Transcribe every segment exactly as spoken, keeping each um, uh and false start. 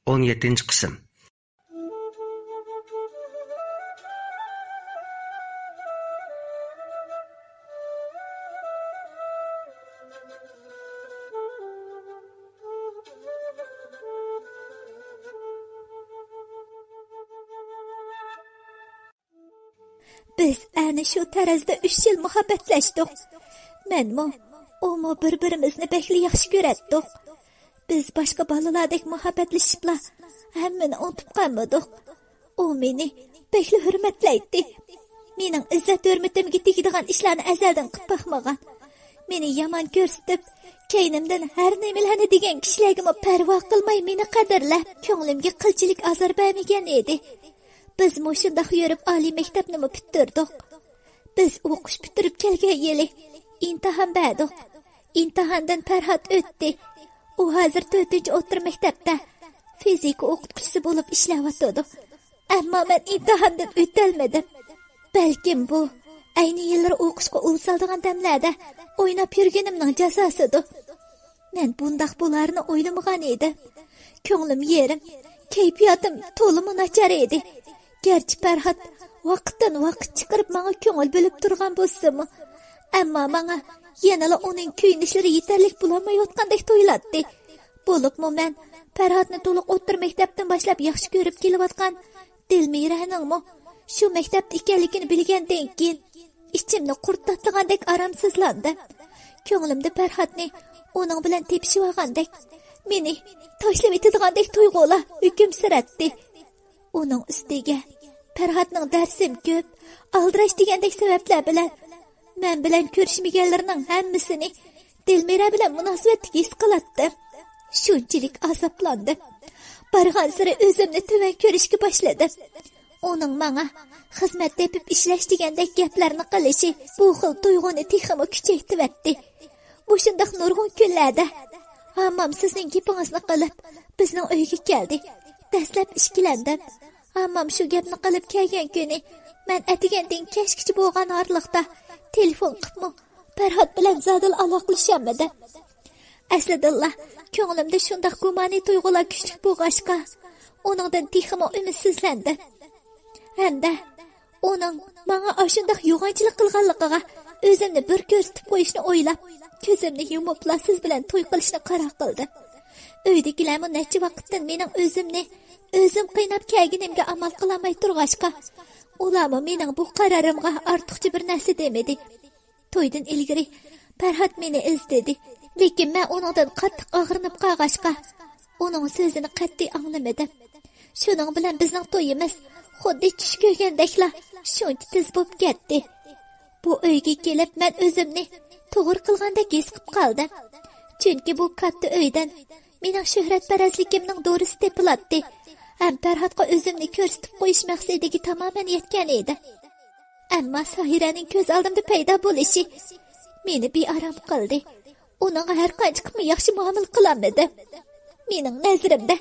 ئون يەتتىنچى قىسىم. بىز ئەنە شۇ تەرەزدە ئۈچ يىل مۇھەببەتلەشتۇق. مەنمۇ، ئۇمۇ بىر-بىرىمىزنى بەكلا ياخشى كۆرەتتۇق. بىز باشقا بالىلاردەك مۇھەببەتلىشىپلا ھەممىنى ئۇنتۇپ قالمىدۇق. ئۇ مېنى بەكلا ھۆرمەتلەيتتى. مېنىڭ ئىززەت-ھۆرمىتىمگە تېگىدىغان ئىشلارنى ئەزەلدىن قىلىپ باقمىغان. مېنى يامان كۆرسىتىپ، كەينىمدىن ھەر نېمىلەرنى دېگەن كىشىلەرگىمۇ پەرۋا قىلماي مېنى قەدىرلەپ، كۆڭلۈمگە قىلچىلىك ئازار بەرمىگەن ئىدى. بىز مۇشۇنداق يۈرۈپ ئالىي مەكتەپنىمۇ پۈتتۈردۇق. بىز ئوقۇش پۈتتۈرۈپ كەلگەن يىلى ئىمتىھان بەردۇق. ئىمتىھاندىن پەرھات ئۆتتى. ئۇ ھازىر تۆتىنچى ئوتتۇرا مەكتەپتە فىزىكا ئوقۇتقۇچىسى بولۇپ ئىشلەۋاتىدۇ. ئەمما مەن ئىمتىھاندىن ئۆتەلمىدىم. بەلكىم بۇ ئەينى يىللىرى ئوقۇشقا ئۇل سالىدىغان دەملەردە ئويناپ يۈرگىنىمنىڭ جازاسىدۇ. مەن بۇنداق بولارىنى ئويلىمىغان ئىدىم. كۆڭلۈم يېرىم، كەيپىياتىم تولىمۇ ناچار ئىدى. گەرچە پەرھات ۋاقىتتىن ۋاقىت چىقىرىپ ماڭا كۆڭۈل بۆلۈپ تۇرغان بولسىمۇ، ئەمما ماڭا يەنىلا ئۇنىڭ كۆيۈنۈشلىرى يېتەرلىك بولالمايۋاتقاندەك تۇيۇلاتتى. بولۇپمۇ مەن پەرھاتنى تولۇق ئوتتۇرا مەكتەپتىن باشلاپ ياخشى كۆرۈپ كېلىۋاتقان دىلمىرەنىڭمۇ شۇ مەكتەپتە ئىكەنلىكىنى بىلگەندىن كېيىن، ئىچىمنى قۇرت تاتلىغاندەك ئارامسىزلاندىم. كۆڭلۈمدە پەرھاتنى ئۇنىڭ بىلەن تېپىشىۋالغاندەك، مېنى تاشلىۋېتىدىغاندەك تۇيغۇلار ھۆكۈم سۈرەتتى. ئۇنىڭ ئۈستىگە پەرھاتنىڭ دەرسىم كۆپ، ئالدىراش دېگەندەك سەۋەبلەر بىلەن مەن بىلەن كۆرۈشمىگەنلىرىنىڭ ھەممىسىنى دىلمىرە بىلەن مۇناسىۋەتلىك ھېس قىلاتتىم. شۇنچىلىك ئازابلاندىم. بارغانسېرى ئۆزۈمنى تۆۋەن كۆرۈشكە باشلىدىم. ئۇنىڭ ماڭا خىزمەت تېپىپ ئىشلەش دېگەندەك گەپلەرنى قىلىشى بۇ خىل تۇيغۇنى تېخىمۇ كۈچەيتىۋەتتى. مۇشۇنداق نۇرغۇن كۈنلەردە ھاممام سىزنىڭ گېپىڭىزنى قىلىپ، بىزنىڭ ئۆيگە كەلدى. دەسلەپ ئىككىلەندىم. ھاممام شۇ گەپنى قىلىپ كەلگەن كۈنى مەن ئەتىگەندىن كەچكىچە بولغان ئارىلىقتا تېلېفون قىپمۇ پەرھات بىلەن زادىلا ئالاقىلىشالمىدىم. ئەسلىدىنلا كۆڭلۈمدە شۇنداق گۇمانىي تۇيغۇلار كۈچلۈك بولغاچقا، ئۇنىڭدىن تېخىمۇ ئۈمىدسىزلەندىم. ھەمدە ئۇنىڭ ماڭا ئاشۇنداق يوغانچىلىق قىلغانلىقىغا ئۆزۈمنى بىر كۆرسىتىپ قويۇشنى ئويلاپ، كۆزۈمنى يۇمۇپلا سىز بىلەن توي قىلىشنى قارار قىلدىم. ئۆيدىكىلەرمۇ نەچچە ۋاقىتتىن مېنىڭ ئۆزۈمنى ئۆزۈم قىيناپ كەلگىنىمگە ئامال قىلالماي تۇرغاچقا، ئۇلارمۇ مېنىڭ بۇ قارارىمغا ئارتۇقچە بىر نەرسە دېمىدى. تويدىن ئىلگىرى پەرھات مېنى ئىزدىدى، لېكىن مەن ئۇنىڭدىن قاتتىق ئاغرىنىپ قالغاچقا، ئۇنىڭ سۆزىنى قەتئىي ئاڭلىمىدىم. شۇنىڭ بىلەن بىزنىڭ تويىمىز خۇددى چۈش كۆرگەندەكلا شۇنچە تېز بولۇپ كەتتى. بۇ ئۆيگە كېلىپ مەن ئۆزۈمنى توغرا قىلغاندەك ھېس قىلىپ قالدىم. چۈنكى بۇ كاتتا ئۆيدىن مېنىڭ شۆھرەتپەرەسلىكىمنىڭ دورىسى تېپىلاتتى ھەم پەرھاتقا ئۆزۈمنى كۆرسىتىپ قويۇش مەقسىتىگە تامامەن يەتكەن ئىدىم. ئەمما ساھىرەنىڭ كۆز ئالدىمدا پەيدا بولۇشى مېنى بىئارام قىلدى. ئۇنىڭغا ھەر قانچە قىلىپمۇ ياخشى مۇئامىلە قىلالمىدىم. مېنىڭ نەزىرىمدە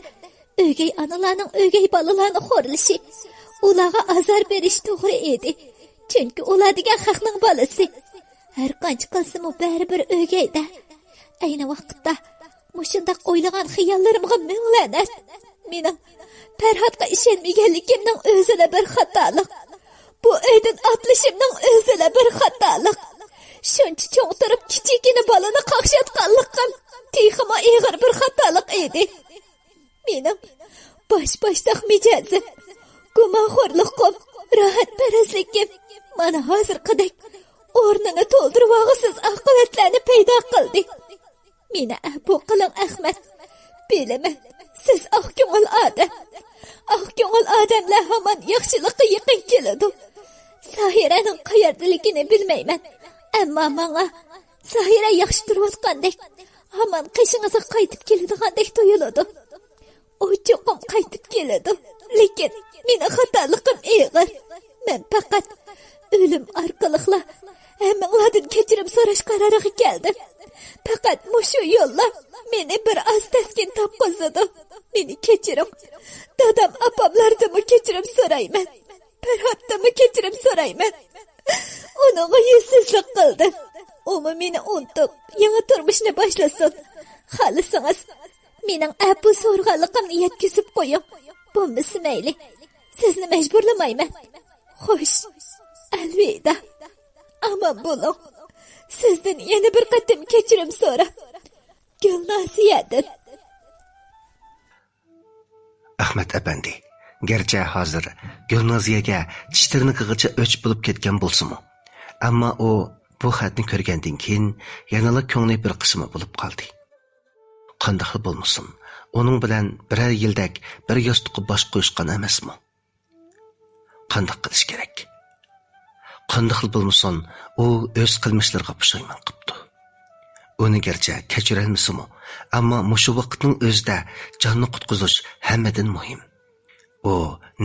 ئۆگەي ئانىلارنىڭ ئۆگەي بالىلارنى خورلىشى، ئۇلارغا ئازار بېرىشى توغرا ئىدى. چۈنكى ئۇلار دېگەن خەقنىڭ بالىسى. ھەر قانچە قىلسىمۇ بەرىبىر ئۆگەيدە. ئەينى ۋاقىتتا مۇشۇنداق ئويلىغان خىياللىرىمغا مىڭ لەنەت. مېنىڭ پەرھاتقا ئىشەنمىگەنلىكىمنىڭ ئۆزىلا بىر خاتالىق. بۇ ئۆيدىن ئاتلىشىمنىڭ ئۆزىلا بىر خاتالىق. شۇنچە چوڭ تۇرۇپ كىچىككىنە بالىنى قاقشاتقانلىقىم تېخىمۇ ئېغىر بىر خاتالىق ئىدى. مېنىڭ باش-باشتاق مىجەزىم، گۇمانخورلۇقۇم، راھەتپەرەسلىكىم مانا ھازىرقىدەك ئورنىنى تولدۇرۇۋالغۇسىز ئاقىۋەتلەرنى پەيدا قىلدى. مېنى ئەپۇ قىلىڭ، ئەخمەت. بىلىمەن، سىز ئاق كۆڭۈل ئادەم. ئاق كۆڭۈل ئادەملەر ھامان ياخشىلىققا يېقىن كېلىدۇ. ساھىرەنىڭ قەيەردىلىكىنى بىلمەيمەن. ئەمما ماڭا ساھىرە ياخشى تۇرۇۋاتقاندەك، ھامان قېشىڭىزغا قايتىپ كېلىدىغاندەك تۇيۇلىدۇ. ئۇ چوقۇم قايتىپ كېلىدۇ. لېكىن مېنىڭ خاتالىقىم ئېغىر. مەن پەقەت ئۆلۈم ئارقىلىقلا ھەممىڭلاردىن كەچۈرۈم سوراش قارارىغا كەلدىم. پەقەت مۇشۇ يوللا مېنى بىر ئاز تەسكىن تاپقۇزىدۇ. مېنى كەچۈرۈڭ. دادام، ئاپاملاردىنمۇ كەچۈرۈم سورايمەن. پەرھاتتىنمۇ كەچۈرۈم سورايمەن. ئۇ ئۇنىڭغا يۈزسىزلىك قىلدىم. ئۇمۇ مېنى ئۇنتۇپ، يېڭى تۇرمۇشنى باشلىسۇن. خالىسىڭىز، مېنىڭ ئەپۇ سورىغانلىقىمنى يەتكۈزۈپ قويۇڭ. بولمىسا مەيلى، سىزنى مەجبۇرلىمايمەن. خوش، ئەلۋىدا. ئامان بولۇڭ. سىزدىن يەنە بىر قېتىم كەچۈرۈم سوراپ، گۈلنازىيەدىن. ئەخمەت ئەپەندى گەرچە ھازىر گۈلنازىيەگە چىش تىرنىقىغىچە ئۆچ بولۇپ كەتكەن بولسىمۇ، ئەمما ئۇ بۇ خەتنى كۆرگەندىن كېيىن يەنىلا كۆڭلى بىر قىسما بولۇپ قالدى. قانداقلا بولمىسۇن، ئۇنىڭ بىلەن بىرەر يىلدەك بىر ياستۇققا باش قويۇشقان ئەمەسمۇ؟ قانداق قىلىش كېرەك؟ قانداقلا بولمىسۇن، ئۇ ئۆز قىلمىشلىرىغا پۇشايمان قىپتۇ. ئۇنى گەرچە كەچۈرەلمىسىمۇ، ئەمما مۇشۇ ۋاقىتنىڭ ئۆزىدە جاننى قۇتقۇزۇش ھەممىدىن مۇھىم. ئۇ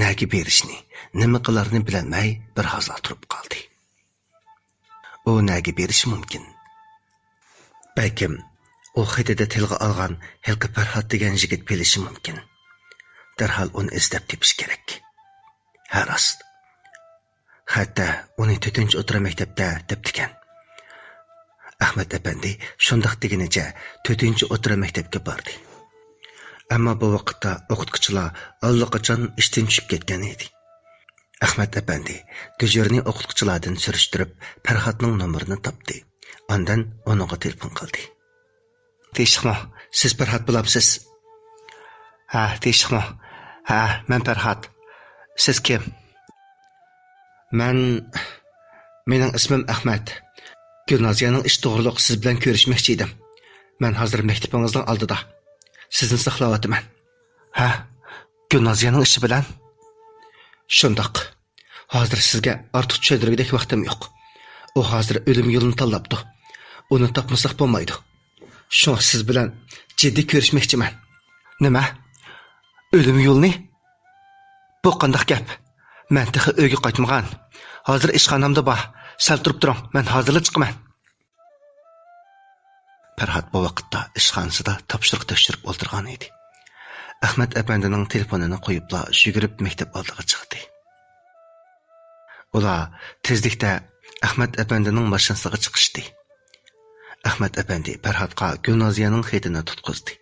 نەگە بېرىشنى، نېمە قىلارنى بىلەلمەي بىر ھازا تۇرۇپ قالدى. ئۇ نەگە بېرىشى مۇمكىن؟ بەلكىم ئۇ خېتىدە تىلغا ئالغان ھېلىقى پەرھات دېگەن يىگىت بىلىشى مۇمكىن. دەرھال ئۇنى ئىزدەپ تېپىش كېرەك. ھە، راست. خەتتە ئۇنى تۆتىنچى ئوتتۇرا مەكتەپتە دەپتىكەن. ئەخمەت ئەپەندى شۇنداق دېگىنىچە تۆتىنچى ئوتتۇرا مەكتەپكە باردى. ئەمما بۇ ۋاقىتتا ئوقۇتقۇچىلار ئاللىقاچان ئىشتىن چۈشۈپ كەتكەن ئىدى. ئەخمەت ئەپەندى گۈجۈرنى ئوقۇتقۇچىلاردىن سۈرۈشتۈرۈپ، پەرھاتنىڭ نومۇرىنى تاپتى. ئاندىن ئۇنىڭغا تېلېفون قىلدى. تىنچلىقمۇ؟ سىز پەرھات بولامسىز؟ ھە، تىنچلىقمۇ؟ ھە، مەن پەرھات. سىز كىم؟ مەن، مېنىڭ ئىسمىم ئەخمەت. گۈلنازىيەنىڭ ئىشى توغرۇلۇق سىز بىلەن كۆرۈشمەكچى ئىدىم. مەن ھازىر مەكتىپىڭىزنىڭ ئالدىدا. سىزنى ساقلاۋاتىمەن. ھە؟ گۈلنازىيەنىڭ ئىشى بىلەن؟ شۇنداق. ھازىر سىزگە ئارتۇق چۈشەندۈرگۈدەك ۋاقتىم يوق. ئۇ ھازىر ئۆلۈم يولىنى تاللاپتۇ. ئۇنى تاپمىساق بولمايدۇ. شۇڭا سىز بىلەن جىددىي كۆرۈشمەكچىمەن. نېمە؟ ئۆلۈم يولىنى؟ بۇ قانداق گەپ؟ مەن تېخى ئۆيگە قايتمىغان. ھازىر ئىشخانامدا بار. سەل تۇرۇپ تۇرۇڭ، مەن ھازىرلا چىقىمەن. پەرھات بۇ ۋاقىتتا ئىشخانىسىدا تاپشۇرۇق تەكشۈرۈپ ئولتۇرغان ئىدى. ئەخمەت ئەپەندىنىڭ تېلېفونىنى قويۇپلا يۈگۈرۈپ مەكتەپ ئالدىغا چىقتى. ئۇلار تېزلىكتە ئەخمەت ئەپەندىنىڭ ماشىنىسىغا چىقىشتى. ئەخمەت ئەپەندى پەرھاتقا گۈلنازىيەنىڭ خېتىنى تۇتقۇزدى.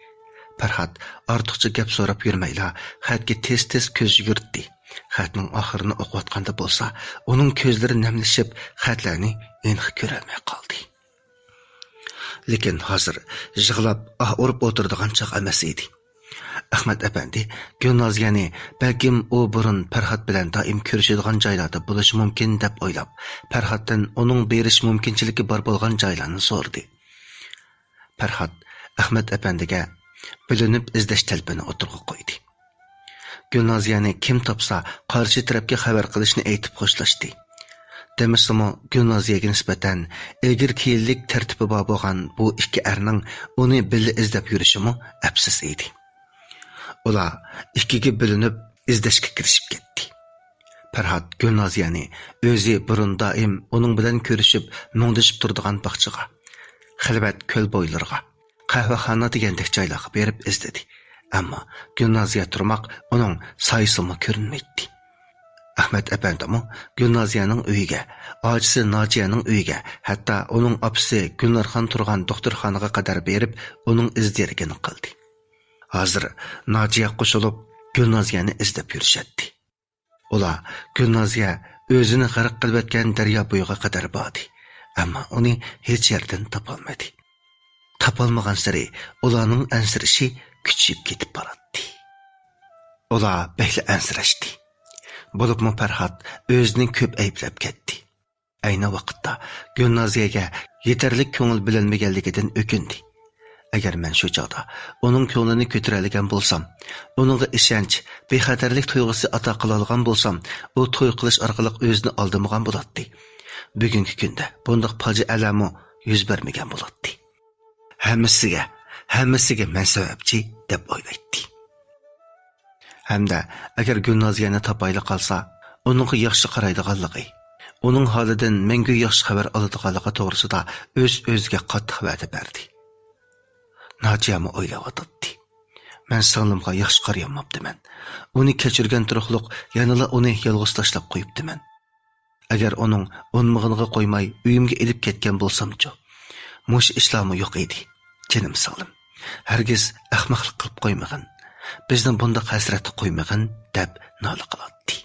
پەرھات ئارتۇقچە گەپ سوراپ يۈرمەيلا، خەتكە تېز-تېز كۆز يۈگۈرتتى. خەتنىڭ ئاخىرىنى ئوقۇۋاتقاندا بولسا، ئۇنىڭ كۆزلىرى نەملىشىپ، خەتلەرنى ئېنىق كۆرەلمەي قالدى. لېكىن ھازىر يىغلاپ ئاھ ئۇرۇپ ئولتۇرىدىغان چاغ ئەمەس ئىدى. ئەخمەت ئەپەندى گۈلنازىيەنى بەلكىم ئۇ بۇرۇن پەرھات بىلەن دائىم كۆرۈشىدىغان جايلاردا بولۇشى مۇمكىن دەپ ئويلاپ، پەرھاتتىن ئۇنىڭ بېرىش مۇمكىنچىلىكى بار بولغان جايلارنى سورىدى. پەرھات ئەخمەت ئەپەندىگە بۆلۈنۈپ ئىزدەش تەلىپىنى ئوتتۇرىغا قويدى. گۈلنازىيەنى كىم تاپسا، قارشى تەرەپكە خەۋەر قىلىشنى ئېيتىپ خوشلاشتى. دېمىسىمۇ، گۈلنازىيەگە نىسبەتەن ئىلگىرى كېيىنلىك تەرتىپى بار بولغان بۇ ئىككى ئەرنىڭ ئۇنى بىللە ئىزدەپ يۈرۈشىمۇ ئەپسىز ئىدى. ئۇلار ئىككىگە بۆلۈنۈپ ئىزدەشكە كىرىشىپ كەتتى. پەرھات گۈلنازىيەنى ئۆزى بۇرۇن دائىم ئۇنىڭ بىلەن كۆرۈشۈپ، مۇڭدىشىپ تۇرىدىغان باغچىغا، خىلۋەت كۆل بويلىرىغا، قەھۋەخانا دېگەندەك جايلارغا بېرىپ ئىزدىدى. ئەمما گۈلنازىيە تۇرماق ئۇنىڭ سايىسىمۇ كۆرۈنمەيتتى. ئەخمەت ئەپەندىمۇ گۈلنازىيەنىڭ ئۆيىگە، ئاچىسى ناجىيەنىڭ ئۆيىگە، ھەتتا ئۇنىڭ ئاپىسى گۈلنارخان تۇرغان دوختۇرخانىغا قەدەر بېرىپ، ئۇنىڭ ئىز دېرىكىنى قىلدى. ھازىر ناجىيە قوشۇلۇپ، گۈلنازىيەنى ئىزدەپ يۈرۈشەتتى. ئۇلار گۈلنازىيە ئۆزىنى غەرق قىلىۋەتكەن دەريا بويىغا قەدەر باردى، ئەمما ئۇنى ھېچ يەردىن تاپالمىدى. تاپالمىغانسېرى ئۇلارنىڭ ئەنسىرىشى كۈچىيىپ كېتىپ باراتتى. ئۇلار بەكلا ئەنسىرەشتى. بولۇپمۇ پەرھات ئۆزىنى كۆپ ئەيىبلەپ كەتتى. ئەينى ۋاقىتتا گۈلنازىيەگە يېتەرلىك كۆڭۈل بۆلەلمىگەنلىكىدىن ئۆكۈندى. ئەگەر مەن شۇ چاغدا ئۇنىڭ كۆڭلىنى كۆتۈرەلىگەن بولسام، ئۇنىڭغا ئىشەنچ، بىخەتەرلىك تۇيغۇسى ئاتا قىلالىغان بولسام، ئۇ توي قىلىش ئارقىلىق ئۆزىنى ئالدىمىغان بولاتتى. بۈگۈنكى كۈندە بۇنداق پاجىئەلەرمۇ يۈز بەرمىگەن بولاتتى. ھەممىسىگە، ھەممىسىگە مەن سەۋەبچى، دەپ ئويلايتتى. ھەمدە ئەگەر گۈلنازىيەنى تاپايلا قالسا، ئۇنىڭغا ياخشى قارايدىغانلىقى، ئۇنىڭ ھالىدىن مەڭگۈ ياخشى خەۋەر ئالىدىغانلىقى توغرىسىدا ئۆز-ئۆزىگە قاتتىق ۋەدە بەردى. ناجىيەمۇ ئويلاۋاتاتتى. مەن سىڭلىمغا ياخشى قارايالماپتىمەن. ئۇنى كەچۈرگەن تۇرۇقلۇق يەنىلا ئۇنى يالغۇز تاشلاپ قويۇپتىمەن. ئەگەر ئۇنىڭ ئۇنىمىغىنىغا قويماي ئۆيۈمگە ئېلىپ كەتكەن بولسامچۇ؟ مۇشۇ ئىشلارمۇ يوق ئىدى. جېنىم سىڭلىم، ھەرگىز ئەخمەقلىق قىلىپ قويمىغىن. بىزنى بۇنداق ھەسرەتكە قويمىغىن، دەپ نالە قىلاتتى.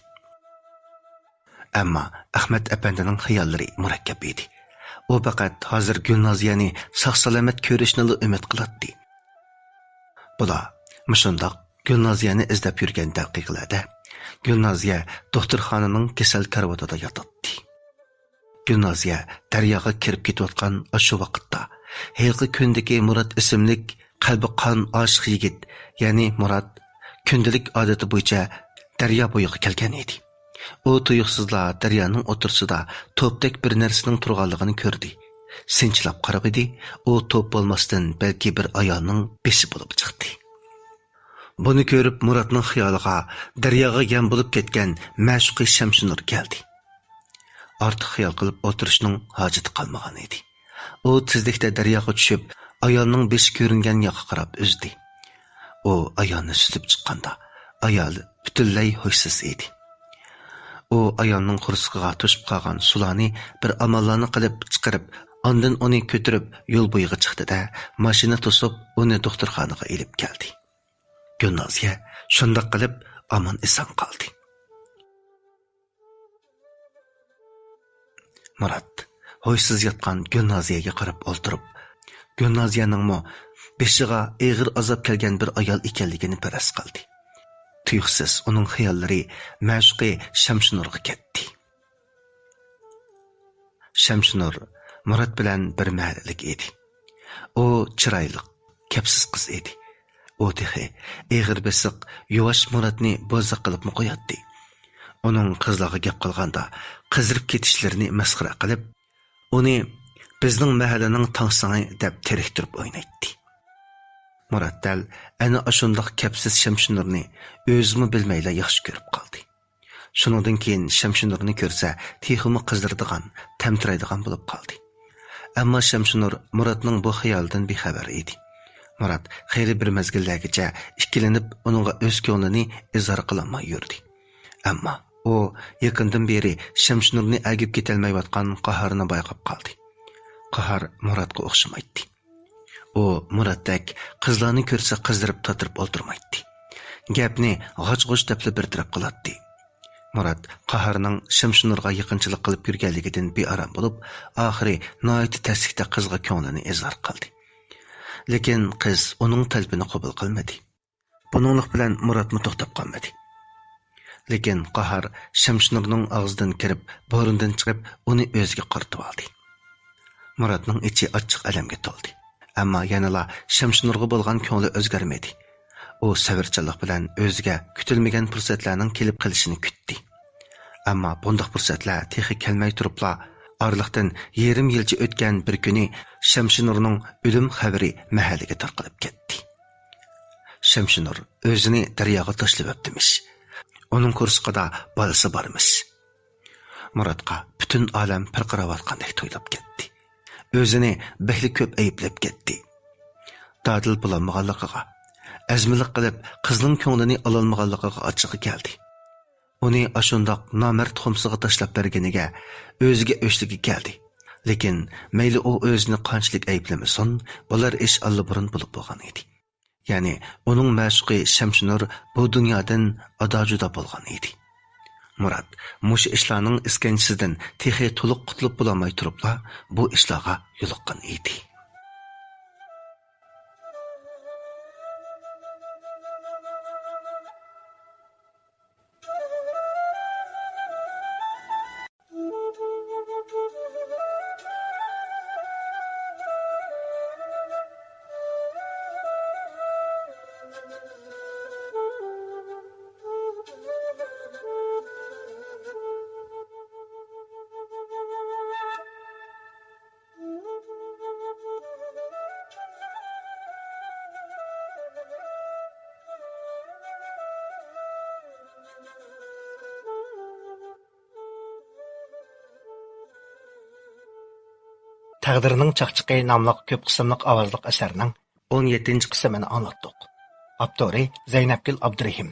ئەمما ئەخمەت ئەپەندىنىڭ خىياللىرى مۇرەككەپ ئىدى. ئۇ پەقەت ھازىر گۈلنازىيەنى ساق-سالامەت كۆرۈشنىلا ئۈمىد قىلاتتى. بۇلار مۇشۇنداق گۈلنازىيەنى ئىزدەپ يۈرگەن دەقىقىلەردە، گۈلنازىيە دوختۇرخانىنىڭ كېسەل كارىۋىتىدا ياتاتتى. گۈلنازىيە دەرياغا كىرىپ كېتىۋاتقان ئاشۇ ۋاقىتتا، ھېلىقى كۈندىكى مۇرات ئىسىملىك قەلبى قان ئاشىق يىگىت، يەنى مۇرات، كۈندىلىك ئادىتى بويىچە دەريا بويىغا كەلگەن ئىدى. ئۇ تۇيۇقسىزلا دەريانىڭ ئوتتۇرىسىدا توپتەك بىر نەرسىنىڭ تۇرغانلىقىنى كۆردى. سىنچىلاپ قارىغىدى، ئۇ توپ بولماستىن، بەلكى بىر ئايالنىڭ بېشى بولۇپ چىقتى. بۇنى كۆرۈپ، مۇراتنىڭ خىيالىغا دەرياغا يەم بولۇپ كەتكەن مەشۇقى شەمشىنۇر كەلدى. ئارتۇق خىيال قىلىپ ئولتۇرۇشنىڭ ھاجىتى قالمىغان ئىدى. ئۇ تېزلىكتە دەرياغا چۈشۈپ، ئايالنىڭ بېشى كۆرۈنگەن ياققا قاراپ ئۈزدى. ئۇ ئايالنى سۈزۈپ چىققاندا، ئايال پۈتۈنلەي ھوشسىز ئىدى. ئۇ ئايالنىڭ قورسىقىغا توشۇپ قالغان سۇلارنى بىر ئاماللارنى قىلىپ چىقىرىپ، ئاندىن ئۇنى كۆتۈرۈپ يول بويىغا چىقتى-دە، ماشىنا توسۇپ، ئۇنى دوختۇرخانىغا ئېلىپ كەلدى. گۈلنازىيە شۇنداق قىلىپ ئامان-ئېسەن قالدى. مۇرات ھوشسىز ياتقان گۈلنازىيەگە قاراپ ئولتۇرۇپ، گۈلنازىيەنىڭمۇ بېشىغا ئېغىر ئازاب كەلگەن بىر ئايال ئىكەنلىكىنى پەرەز قىلدى. تۇيۇقسىز ئۇنىڭ خىياللىرى مەشۇقى شەمشىنۇرغا كەتتى. شەمشىنۇر مۇرات بىلەن بىر مەھەللىلىك ئىدى. ئۇ چىرايلىق، كەپسىز قىز ئىدى. ئۇ تېخى ئېغىر بېسىق، يۇۋاش مۇراتنى بوزەك قىلىپمۇ قوياتتى. ئۇنىڭ قىزلارغا گەپ قىلغاندا قىزىرىپ كېتىشلىرىنى مەسخىرە قىلىپ، ئۇنى «بىزنىڭ مەھەللىنىڭ تاڭسىڭى» دەپ تېرىكتۈرۈپ ئوينايتتى. مۇرات دەل ئەنە ئاشۇنداق كەپسىز شەمشىنۇرنى ئۆزىمۇ بىلمەيلا ياخشى كۆرۈپ قالدى. شۇنىڭدىن كېيىن شەمشىنۇرنى كۆرسە، تېخىمۇ قىزىرىدىغان، تەمتىرەيدىغان بولۇپ قالدى. ئەمما شەمشىنۇر مۇراتنىڭ بۇ خىيالىدىن بىخەۋەر ئىدى. مۇرات خېلى بىر مەزگىللەرگىچە ئىككىلىنىپ، ئۇنىڭغا ئۆز كۆڭلىنى ئىزھار قىلالماي يۈردى. ئەمما ئۇ يېقىندىن بېرى شەمشىنۇرنى ئەگىپ كېتەلمەيۋاتقان قاھارنى بايقاپ قالدى. قاھار مۇراتقا ئوخشىمايتتى. ئۇ مۇراتتەك قىزلارنى كۆرسە قىزىرىپ تاتىرىپ ئولتۇرمايتتى. گەپنى غاچ-غۇچ دەپلا بىر تەرەپ قىلاتتى. مۇرات قاھارنىڭ شەمشىنۇرغا يېقىنچىلىق قىلىپ يۈرگەنلىكىدىن بىئارام بولۇپ، ئاخىرى ناھايىتى تەسلىكتە قىزغا كۆڭلىنى ئىزھار قىلدى. لېكىن قىز ئۇنىڭ تەلىپىنى قوبۇل قىلمىدى. بۇنىڭلىق بىلەن مۇراتمۇ توختاپ قالمىدى. لېكىن قاھار شەمشىنۇرنىڭ ئاغزىدىن كىرىپ، بۇرنىدىن چىقىپ، ئۇنى ئۆزىگە قارىتىۋالدى. مۇراتنىڭ ئىچى ئاچچىق ئەلەمگە تولدى. ئەمما يەنىلا شەمشىنۇرغا بولغان كۆڭلى ئۆزگەرمىدى. ئۇ سەۋرچانلىق بىلەن ئۆزىگە كۈتۈلمىگەن پۇرسەتلەرنىڭ كېلىپ قېلىشىنى كۈتتى. ئەمما بۇنداق پۇرسەتلەر تېخى كەلمەي تۇرۇپلا، ئارىلىقتىن يېرىم يىلچە ئۆتكەن بىر كۈنى شەمشىنۇرنىڭ ئۆلۈم خەۋىرى مەھەللىگە تارقىلىپ كەتتى. شەمشىنۇر ئۆزىنى دەرياغا تاشلىۋەپتىمىش. ئۇنىڭ قورسىقىدا بالىسى بارمىش. مۇراتقا پۈتۈن ئالەم پىرقىراۋاتقاندەك تۇيۇلۇپ كەتتى. ئۆزىنى بەكلا كۆپ ئەيىبلەپ كەتتى. دادىل بولالمىغانلىقىغا، ئەزمىلىك قىلىپ قىزنىڭ كۆڭلىنى ئالالمىغانلىقىغا ئاچچىقى كەلدى. ئۇنى ئاشۇنداق نامەرد خۇمسىغا تاشلاپ بەرگىنىگە ئۆزىگە ئۆچلۈكى كەلدى. لېكىن مەيلى ئۇ ئۆزىنى قانچىلىك ئەيىبلىمىسۇن، بولار ئىش ئاللىبۇرۇن بولۇپ بولغان ئىدى. يەنى ئۇنىڭ مەشۇقى شەمشىنۇر بۇ دۇنيادىن ئادا-جۇدا بولغان ئىدى. مۇرات مۇشۇ ئىشلارنىڭ ئىسكەنجىسىدىن تېخى تولۇق قۇتۇلۇپ بولالماي تۇرۇپلا بۇ ئىشلارغا يولۇققان ئىدى. تەقدىرنىڭ چاقچىقى ناملىق كۆپ قىسىملىق ئاۋازلىق ئەسەرنىڭ ئون يەتتىنچى قىسمىنى ئاڭلاتتۇق. ئاپتورى زەينەپگۈل ئابدۇرېھىم.